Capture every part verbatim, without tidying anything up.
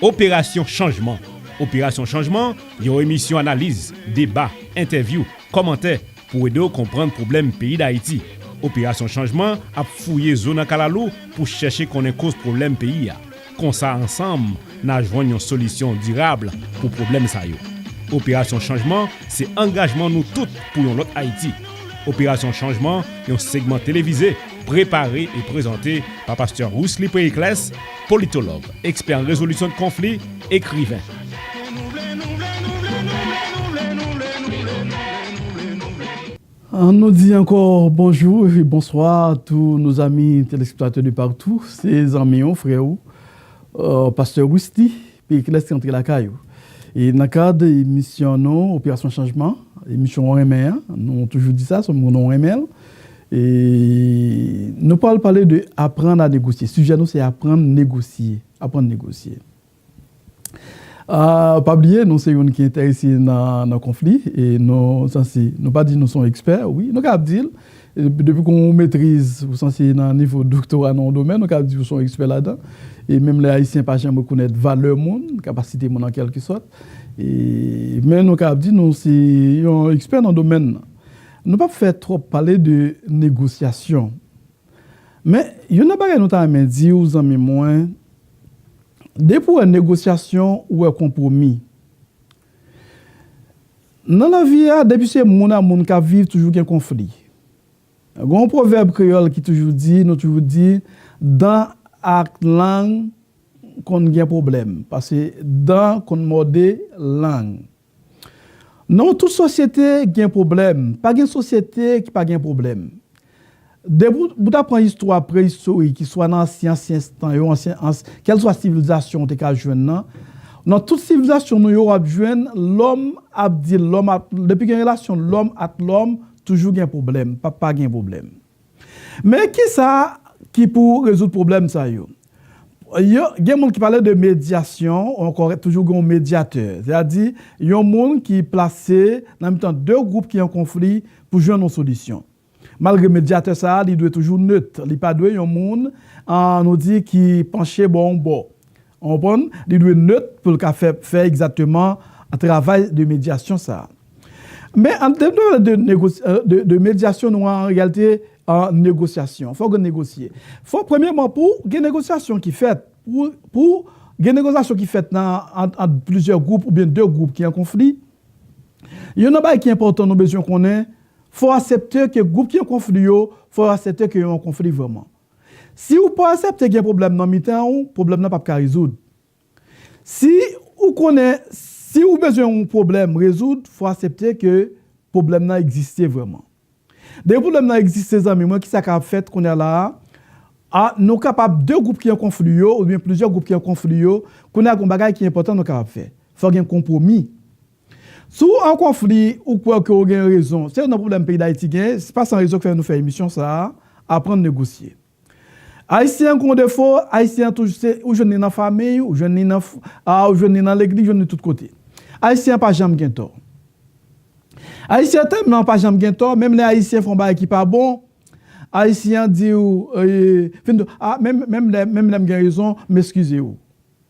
Operasyon Chanjman. Operasyon Chanjman, yon emisyon analiz, deba, entèvyou, kòmantè pou ede w konprann pwoblèm peyi Dayiti. Operasyon Chanjman ap fouye zo nan kalalou pou chèche konnen koz pwoblèm peyi a. Konsa, ansanm, n a jwenn yon solisyon dirab pou pwoblèm sa yo. Operasyon Chanjman se angajman nou tout pou yon lòt Ayiti. Operasyon Chanjman, yon segman televize, prepare e prezante pa pastè Rusly Periclès, politològ, ekspè an rezolisyon de konfli, ekriven. An nou di ankò bonjou e bonswa a tous nos amis téléspectateurs de partout. Se zanmi w, frè w, euh, pastè Rusly Periclès ki antre lakay ou. E nan kad emisyon nou, Operasyon Chanjman, emisyon w renmen an, nou toujou di sa, se yon moun w renmen l. E nou pral pale de aprann a negosye. Sijè nou se aprann negosye. Aprann negosye. Ah, pa bliye, nou se youn ki enterese nan, nan konfli, e nou sanse, nou pa di nou se yon ekspè, wi, nou kapab di l, e depi ke w metrize, ou sanse nan nivo doktora nan yon domèn, nou kapab di ou se yon ekspè ladan, e menm lè Ayisyen pa janm rekonèt valè moun, kapasite moun an kèlkesòt, e, men nou kapab di nou se yon ekspè nan domèn nan. Nou p ap fè twòp pale de negosyasyon. Men, youn nan bagay nou ta renmen di w, zanmi mwen, depi w wè negosyasyon, ou wè konpwomi. Nan lavi a, depi se moun a moun k ap viv, toujou gen konfli. Gen yon pwovèb kreyòl ki toujou di, nou toujou di, dan ak lang konn gen pwoblèm, paske dan konn mòde lang. Nan tout sosyete gen pwoblèm. Pa gen sosyete ki pa gen pwoblèm. Depi w ta pran istwa preyistorik, ki swa nan ansyen, ansyen tan yo, ansyen, ans, kèlswa sivilizasyon w te ka jwenn nan, nan tout sivilizasyon nou yo, w ap jwenn lòm ap di lòm, ap, depi gen relasyon lòm ak lòm, toujou gen pwoblèm, pa, pa gen pwoblèm. Men kisa ki pou rezoud pwoblèm sa yo? Yo, gen moun ki pale de medyasyon, ou ankò toujou gen yon medyatè. Sètadi, yon moun ki plase nan mitan de gwoup ki an konfli pou jwenn yon solisyon. Malgre medyatè sa a, li dwe toujou net. Li pa dwe yon moun, ah, nou di, ki panche bò yon bò. Ou konprann? Li dwe net pou l ka fè, fè egzakteman travay de medyasyon sa a. Men, an tèm de, de, negos- euh, de, de medyasyon, nou an reyalite an negosyasyon. Fòk gen negosye. Fòk, premyèman, pou gen negosyasyon ki fèt, pou, pou gen negosyasyon ki fèt nan, ant, ant plizyè gwoup oubyen de gwoup ki an konfli, youn nan bagay ki enpòtan nou bezwen konnen, fò w aksepte ke gwoup ki an konfli yo, fò yo aksepte ke yo an konfli vrèman. Si ou pa aksepte gen pwoblèm nan mitan ou, pwoblèm nan p ap ka rezoud. Si ou konnen, si ou bezwen yon pwoblèm rezoud, fò aksepte ke pwoblèm nan egziste vrèman. Depi pwoblèm nan egziste, zanmi mwen, kisa k ap fèt kounye a la a? A, nou kapab, de gwoup ki an konfli yo, oubyen plizyè gwoup ki an konfli yo, kounye a gen yon bagay ki enpòtan nou kapab fè. Fò gen konpwomi. Si w an konfli, ou kwè ke w gen rezon. Se youn nan pwoblèm peyi Dayiti gen, se pa san rezon k fè nou fè emisyon sa a, aprann negosye. Ayisyen an gen yon defo, Ayisyen an toujou se, ou jwenn li nan fanmi, ou jwenn li nan, f- a, ou jwenn li nan legliz, ou jwenn li tout kote. Ayisyen an pa janm gen tò. Ayisyen an tèlman pa janm gen tò, menm lè Ayisyen fè yon bagay ki pa bon, Ayisyen an di w, e, fin, a, menm, menm lè, menm lè m gen rezon, m eskize w.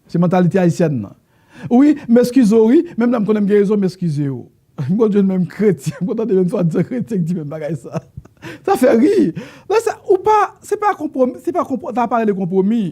Se mantalite ayisyèn nan. Wi, m eskize w, wi, menm lè m konnen m gen rezon, m eskize w. M konn jwenn menm kretyen, m konn tande menm swadizan kretyen ki di menm bagay sa. Sa fè ri. Lè sa, ou pa, se pa konpwomi, se pa konpwo, sa pa rele konpwomi.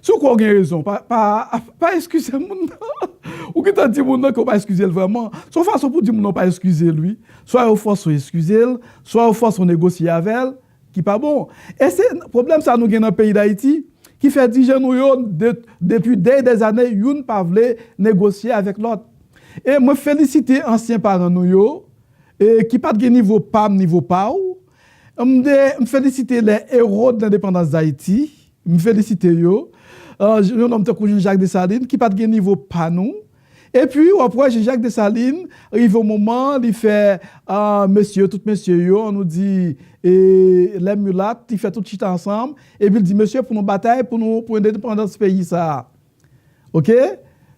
Si w kwè w gen rezon, pa, pa, pa eskize moun nan. Ou gentan di moun nan ke w pa eskize l vrèman. Se yon fason pou di moun nan w pa eskize l, wi. Swa yo fòse w eskize l, swa yo fòse w negosye avè l, ki pa bon. E se pwoblèm sa nou gen nan peyi Dayiti, ki fè dirijan nou yo, de, depi dè dèzane, youn pa vle negosye avèk lòt. E mwen felisite ansyen paran nou yo, e ki pa t gen nivo pa m, nivo pa w. M de, m felisite les héros de l'indépendance d'Haïti. M felisite yo. Euh, yon nonm tankou Jean-Jacques Dessalines, ki pa t gen nivo pa nou. Epi, w ap wè Jean-Jacques Dessalines, rive yon moman, li fè, euh, mesye, tout mesye yo, nou di, e, les mulates, li fè tout chita ansanm, epi l di, mesye, pou nou batay, pou nou, pou endepandans peyi sa a. Oke?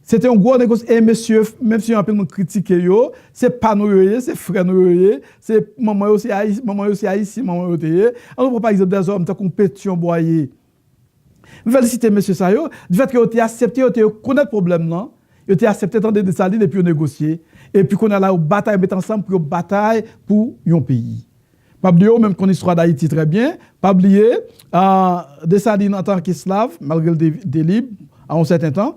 Se te yon gwo negosye, e mesye, menm si anpil moun kritike yo, se pa nou yo ye, se frè nou yo ye, se manman yo se Ayisyen, manman yo se Ayisyen, manman yo te ye. An nou pran pa egzanp dèzòm tankou Petyon Bwaye. M felisite mesye sa yo, difèt ke yo te aksepte, yo te rekonèt pwoblèm nan, yo te aksepte tande Desalin epi yo negosye. Epi kounye a la, yo batay, met ansanm pou yo batay pou yon peyi. Pa bliye, ou menm konn istwa Dayiti trè byen. Pa bliye, ah, Desalin antanke esklav, malgre l te, te lib a yon sèten tan,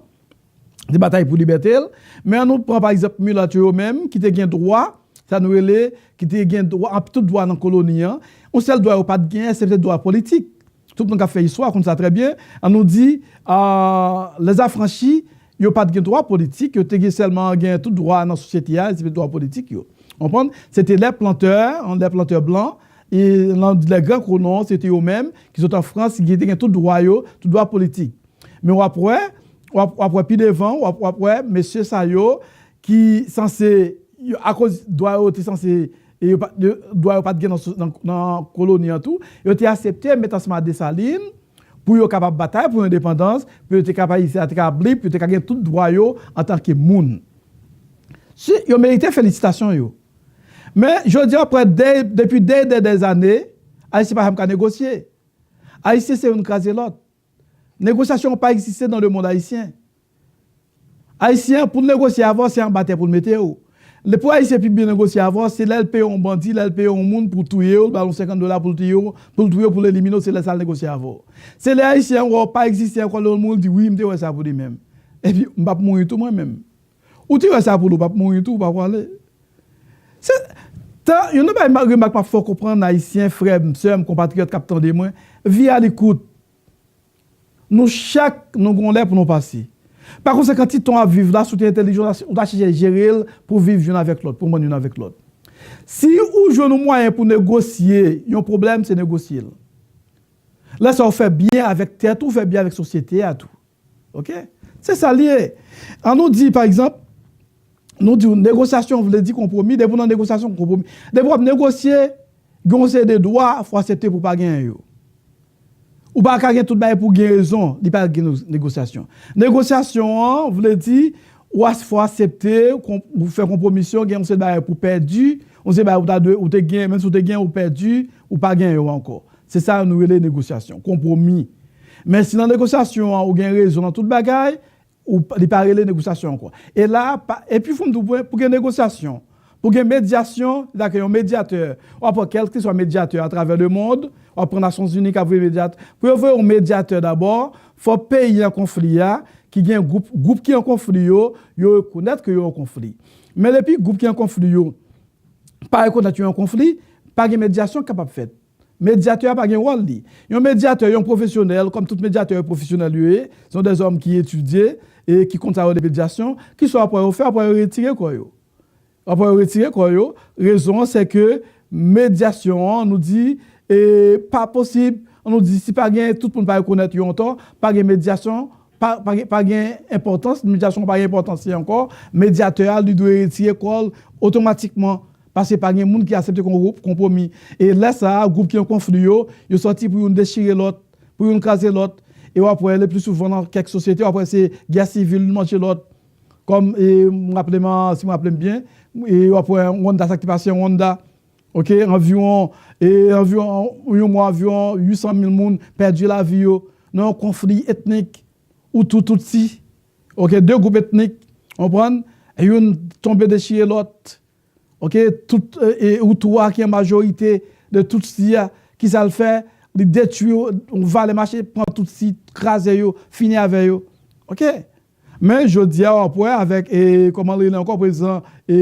te batay pou libète l. Men ann nou pran pa egzanp milat yo, yo menm ki te gen dwa, sa nou rele, ki te gen dwa, tout dwa nan koloni an. Yon sèl dwa yo pa t genyen, se te dwa politik. Tout moun k ap fè istwa konn sa trè byen. Ann nou di, ah, lèzafranchi, yo pa t gen dwa politik, yo te gen sèlman gen tout dwa nan sosyete a, se te dwa politik yo. Konprann? Se te lè plantè, lè plantè blan, e nan lè gran kolon, se te yo menm, ki sot an Frans, ki te gen tout dwa yo, tout dwa politik. Men w ap wè, w ap, w ap wè pi devan, w ap, w ap wè mesye sa yo ki sanse, yo, akoz dwa yo te sanse, e yo pa, yo, dwa yo pa t gen nan, nan, nan koloni an tou, yo te aksepte met ansanm a Desalin pou yo kapab batay pou endepandans, pou yo te kapab, Ayiti a te kapab lib, pou yo te ka gen tout dwa yo antanke moun. Si, yo merite felisitasyon yo. Men, jodi a, apre dè, depi dè, dè, dè zane, Ayisyen pa janm ka negosye. Ayisyen se youn kraze lòt. Negosyasyon pa egziste nan lemonn ayisyen. Ayisyen, pou l negosye avè w, se anba tè pou l mete w. Lè pou Ayisyen pi byen negosye avè w, se lè l peye yon bandi, lè l peye yon moun pou touye w, l ba l yon senkant dola pou l touye w, pou l touye w, pou l elimine w, se lè sa l negosye avè w. Se lè Ayisyen wè w pa egziste ankò, lè yon moun di, "Wi, m te wè sa pou li menm." Epi, m p ap mouri tou mwen menm. Ou te wè sa pou li, w p ap mouri tou, w p ap prale. Se, tan, youn nan bagay ma-, remak m ap fè w konprann, Ayisyen, frè m, sè m, konpatriyòt k ap tande mwen, vi a li kout. Nou chak, nou gon lè pou nou pase. Pa konsekan, ti tan w ap viv la, si w te entèlijan, w ta chèche jere l pou viv youn avèk lòt, pou w konprann youn avèk lòt. Si ou jwenn yon mwayen pou negosye yon pwoblèm, se negosye l. Lè sa, w fè byen avèk tèt ou, w fè byen avèk sosyete a tou. Oke? Se sa l ye. An nou di, pa egzanp, nou di w negosyasyon vle di konpwomi. Depi w nan negosyasyon, konpwomi. Depi w ap negosye, gen yon seri de dwa, fò w aksepte pou w pa genyen yo. Ou pa ka gen tout bagay pou w gen rezon, li pa gen negosyasyon. Negosyasyon an vle di, w a, fò w aksepte, kon-, ou fè konpwomisyon, gen yon seri de bagay pou w pèdi, yon seri de bagay ou ta dwe, ou te gen, menm si w te gen, ou pèdi, ou pa gen yo ankò. Se sa nou rele negosyasyon, konpwomi. Men si nan negosyasyon an, ou gen rezon nan tout bagay, ou, li pa rele negosyasyon ankò. E la, pa, epi fò m di w, pou gen negosyasyon, pou gen medyasyon, dakò, yon medyatè, w ap pran kèlkeswa medyatè atravè lemonn, w ap pran Nasyonzini k ap voye medyatè. Pou yo voye yon medyatè dabò, fò peyi an konfli a, ki gen gwoup, gwoup ki an konfli yo, yo rekonèt ke yo an konfli. Men depi gwoup ki an konfli yo pa rekonèt yo an konfli, pa gen medyasyon k kapab fèt. Medyatè a pa gen wòl li. Yon medyatè, yon pwofesyonèl, kòm tout medyatè yo pwofesyonèl yo ye, se yon dèzòm ki etidye e ki konn sa yo rele medyasyon, kisa w ap wè yo fè, w ap wè yo retire kò yo. W ap wè yo retire kò yo. Rezon an, se ke medyasyon an, nou di, e, pa posib, nou di, si pa gen, tout moun pa rekonèt yo antò, pa gen medyasyon, pa, pa gen, pa gen enpòtans, medyasyon pa gen enpòtans li ankò, medyatè a, li dwe retire kò l otomatikman. Paske pa gen moun ki aksepte kon-, konpwomi. E lè sa a, gwoup ki an konfli yo, yo sòti pou youn dechire lòt, pou youn kraze lòt. E w ap wè, le pli souvan nan kèk sosyete, w ap wè se gè sivil, youn manje lòt. Kòm, e, m raple m, si m raple m byen, e w ap wè Rwanda, sa ki te pase an Rwanda. Oke, anviwon, e, anviwon yon mwa, anviwon uit san mil moun pèdi lavi yo nan yon konfli etnik, Hutu, Tutsi. Oke, de gwoup etnik, konprann? E youn tonbe dechire lòt. Oke, tout, e, e, Hutu a ki an majorite de Tutsi a, kisa l fè? Li detwi, yon valè mache, pran Tutsi, kraze yo, fini avè yo. Oke? Men jodi a, w ap wè avèk, e, kòman l rele ankò, prezidan, e,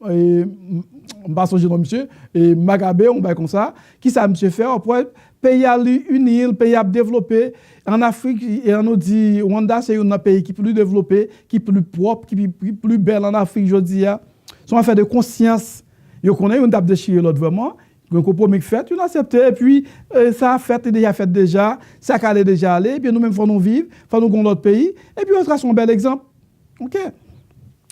e, m, m pa sonje non misye, e, Mugabe, yon bagay konsa, kisa misye fè, w ap wè, peyi a li ini, peyi a ap devlope, an Afrik, e, an nou di, Rwanda se youn nan peyi ki pli devlope, ki pli pwòp, ki pi, pi, pli bèl an Afrik jodi a. Se yon afè de konsyans. Yo konnen youn t ap dechire lòt vrèman, gen konpwomi k fèt, youn aksepte, epi, e, sa fèt, li deja fèt deja, sa k ale deja ale, epi nou menm fò nou viv, fò nou gon lòt peyi, epi yo trase yon bèl egzanp. Oke?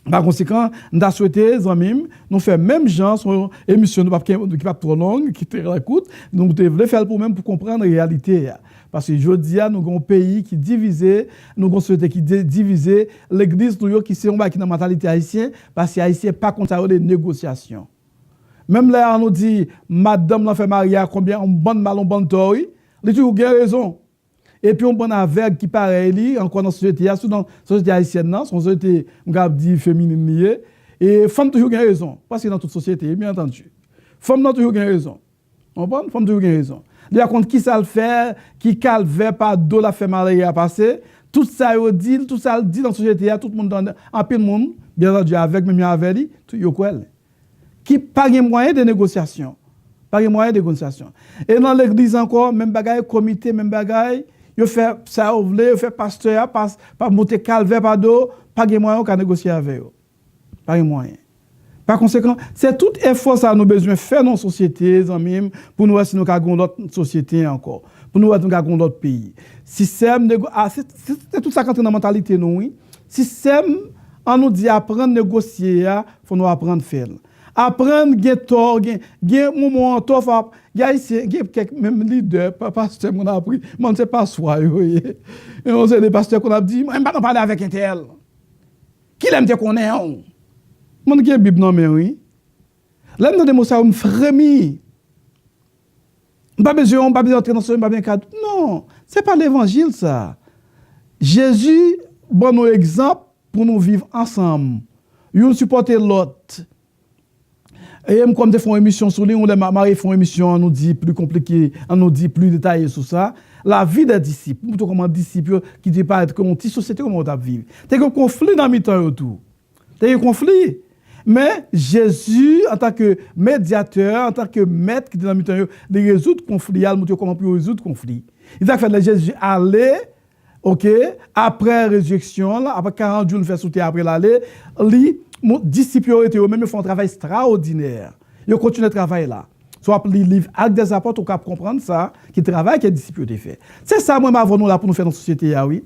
Pa konsekan, m ta swete, zanmi m, nou fè menm jan, se yon emisyon nou p ap, ki p ap twò long, ki trè kout, nou te vle fè l pou menm pou konprann reyalite a. Paske jodi a, nou gen yon peyi ki divize, nou gen yon sosyete ki de-, divize, legliz nou yo ki se yon bagay ki nan mantalite ayisyen, paske ayisyen pa konn sa yo rele negosyasyon. Menm lè a nou di, madanm lan fè mari a konbyen, yon bann mal, yon bann tò, wi, li toujou gen rezon. Epi yon bann avèg ki parèy li ankò nan sosyete a, sitou nan sosyete ayisyèn nan, se yon sosyete, m kapab di, feminin li ye. E fanm toujou gen rezon, prèske nan tout sosyete, byen antandi. Fanm nan toujou gen rezon. Ou konprann? Fanm toujou gen rezon. Li pa konn ki sa l fè, ki kalvè pa do l ap fè malere a pase. Tout sa yo di l, tout sa l di nan sosyete a, tout moun tande, anpil moun, byen antandi, avèg menm jan avè li, tout yo kwè l. Ki pa gen mwayen de negosyasyon. Pa gen mwayen de negosyasyon. E nan legliz ankò, menm bagay, komite, menm bagay, yo fè sa yo vle, yo fè pastè a pa, pa monte kalvè pa do, pa gen mwayen ou ka negosye avè yo. Pa gen mwayen. Pa konsekan, se tout efò sa nou bezwen fè nan sosyete, zanmi m, pou nou wè si nou ka gen yon lòt sosyete ankò. Pou nou wè si nou ka gen yon lòt peyi. Sistèm nego-, a, se, se, se tout sa k antre nan mantalite nou, wi. Sistèm, an nou di, aprann negosye a, fò nou aprann fè l. Aprann gen tò, gen, gen moman w an tò, fò ap, gen Ayisyen, gen kèk menm lidè, pa, pastè, moun apri, mwen se paswa yo ye. Yon seri de pastè konn ap di, mwen m pa nan pale avèk entèl. Kilè m te konnen w? Mwen gen Bib nan men, wi. Lè m tande mo sa yo, m fremi. M pa bezwen, m pa bezwen antre nan sa, m pa bezwen kad. Non, se pa levanjil sa. Jezi ban nou egzanp pou nou viv ansanm. Youn sipòte lòt. E m kwè m te fè yon emisyon sou li, yon lè m a, m a refè yon emisyon, an nou di pli konplike, an nou di pli detaye sou sa. La vie des disciples, pou montre kòman disip yo ki te parèt kòm yon ti sosyete, kòman yo t ap viv. Te gen konfli nan mitan yo tou. Te gen konfli. Men, Jezi, antanke medyatè, antanke mèt ki te nan mitan yo, li rezoud konfli a, li montre yo kòman pou yo rezoud konfli. E sa k fè lè Jezi ale, oke, apre rezireksyon l, apre karant jou l fè sou tè apre l ale, li, mo-, disip yo rete yo menm, yo fè yon travay estrawòdinè. Yo kontinye travay la. Si w ap li liv Actes des Apôtres, ou kab konprann sa, ki travay ke disip yo te fè. Se sa mwen m avè nou la pou nou fè nan sosyete a, wi.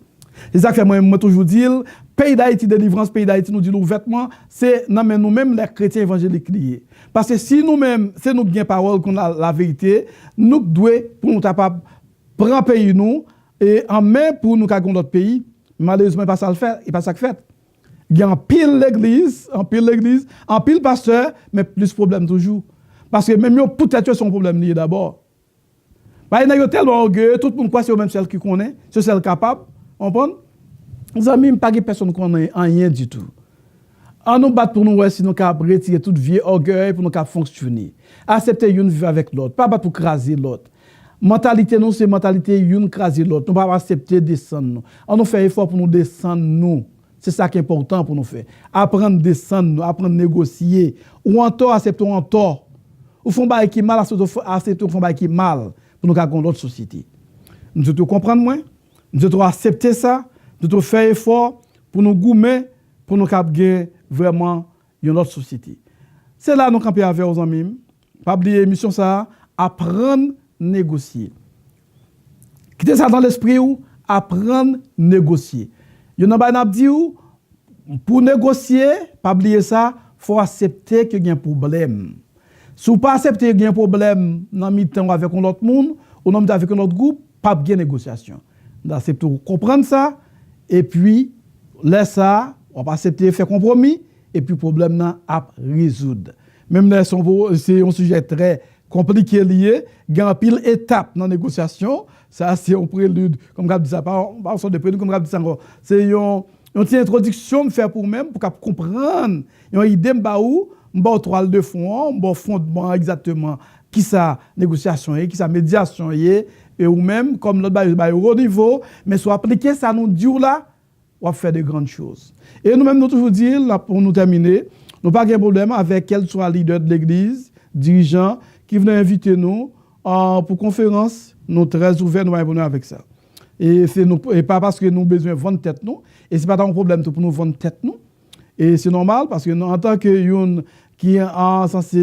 Se sa k fè mwen, mwen toujou di l, peyi Dayiti, delivrans peyi Dayiti, nou di l ouvètman, se nan men nou menm, lè kretyen evanjelik li ye. Paske si nou menm, se nou k gen pawòl kon la, laverite, nou k dwe pou nou kapab pran peyi nou, e, an men pou nou ka gen yon lòt peyi. Malerezman, e pa sa l fè, e pa sa k fèt. Gen anpil legliz, anpil legliz, anpil pastè, men plis pwoblèm toujou. Paske menm yo, poutèt yo, se yon pwoblèm li ye dabò. Paske nèg yo tèlman ògeye, tout moun kwè se yo menm sèl ki konnen, se yo sèl kapab, w konprann? Zanmi m, pa gen pèsonn konnen anyen ditou. An nou bat pou nou wè si nou kab retire tout vye ògèy pou nou kab fonksyone. Aksepte youn viv avèk lòt, pa bat pou kraze lòt. Mantalite nou se mantalite youn kraze lòt. Nou pa aksepte desann nou. An nou fè efò pou nou desann nou. Se sa ki enpòtan pou nou fè. Aprann desann nou, aprann negosye. Ou antò, aksepte w antò. Ou fè yon bagay ki mal, aksepte w fè, aksepte w fè yon bagay ki mal pou nou ka gen yon lòt sosyete. M swete w konprann mwen, m swete w aksepte sa, m swete w fè efò pou nou goumen, pou nou kab gen vrèman yon lòt sosyete. Se la nou kanpe avè w, zanmi m. Pa bliye emisyon sa a, aprann negosye. Kite sa nan lespri w, aprann negosye. Youn nan bagay n ap di w, pou negosye, pa bliye sa, fò w aksepte ke gen pwoblèm. Si w pa aksepte gen pwoblèm nan mitan w avèk yon lòt moun, ou nan mitan avèk yon lòt gwoup, p ap gen negosyasyon. N aksepte w konprann sa, epi lè sa a, w ap aksepte fè konpwomi, epi pwoblèm nan ap rezoud. Menm lè se yon, se yon sijè trè konplike li ye, gen anpil etap nan negosyasyon, sa se yon prelid, kòm m kab di sa, pa, pa yon sòt de prelid, kòm m kab di sa ankò. Se yon, yon ti entwodiksyon m fè pou ou menm, pou w kab konprann yon ide m ba ou, m ba w twal de fon an, m ba w fondman an egzakteman kisa negosyasyon ye, kisa medyasyon ye, e ou menm, kòm lòt bagay yo ba yo wo nivo, men si w aplike sa nou di w la, w ap fè de grann choz. E nou menm, nou toujou di l, pou nou tèmine, nou pa gen pwoblèm avèk kèlswa lidè de legliz, dirijan, ki vle envite nou, ah, pou konferans, nou trè ouvè, nou pa gen pwoblèm avèk sa. E se nou, e pa paske nou bezwen vann tèt nou, e se pa ta yon pwoblèm tou pou nou vann tèt nou. E se nòmal, paske nou, antanke youn ki, ah, sanse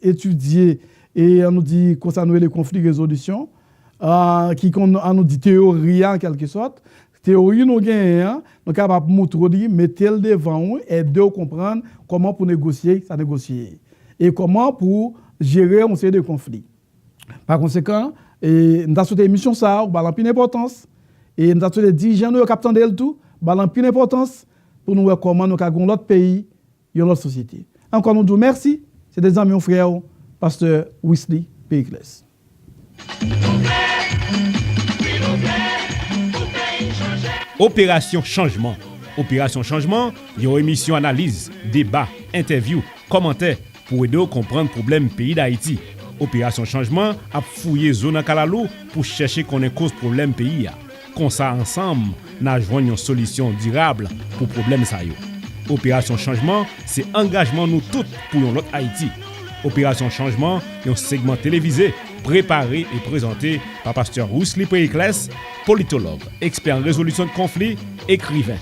etidye, e an nou di konsa nou rele konfli rezolisyon, ah, ki konn, an nou di teyori a, an kèlke sòt, teyori nou genyen an, nou kapab moutre w li, mete l devan ou, ede w konprann kòman pou negosye sa negosye ye. E kòman pou jere yon seri de konfli. Pa konsekan, e, m ta swete emisyon sa a, ou ba l anpil enpòtans, e m ta swete dirijan nou yo k ap tande l tou, ba l anpil enpòtans pou nou wè kòman nou ka gen yon lòt peyi, yon lòt sosyete. Ankò nou di w mèsi, se te zanmi w, frè w, pastè Wisly Periclès. Operasyon Chanjman. Operasyon Chanjman, yon emisyon analiz, deba, entèvyou, kòmantè pou ede w konprann pwoblèm peyi Dayiti. Operasyon Chanjman ap fouye zo nan kalalou pou chèche konnen koz pwoblèm peyi a. Konsa, ansanm, n a jwenn yon solisyon dirab pou pwoblèm sa yo. Operasyon Chanjman se angajman nou tout pou yon lòt Ayiti. Operasyon Chanjman, yon segman televize, prepare e prezante pa pastè Rusly Pericles, politològ, ekspè an rezolisyon de konfli, ekriven.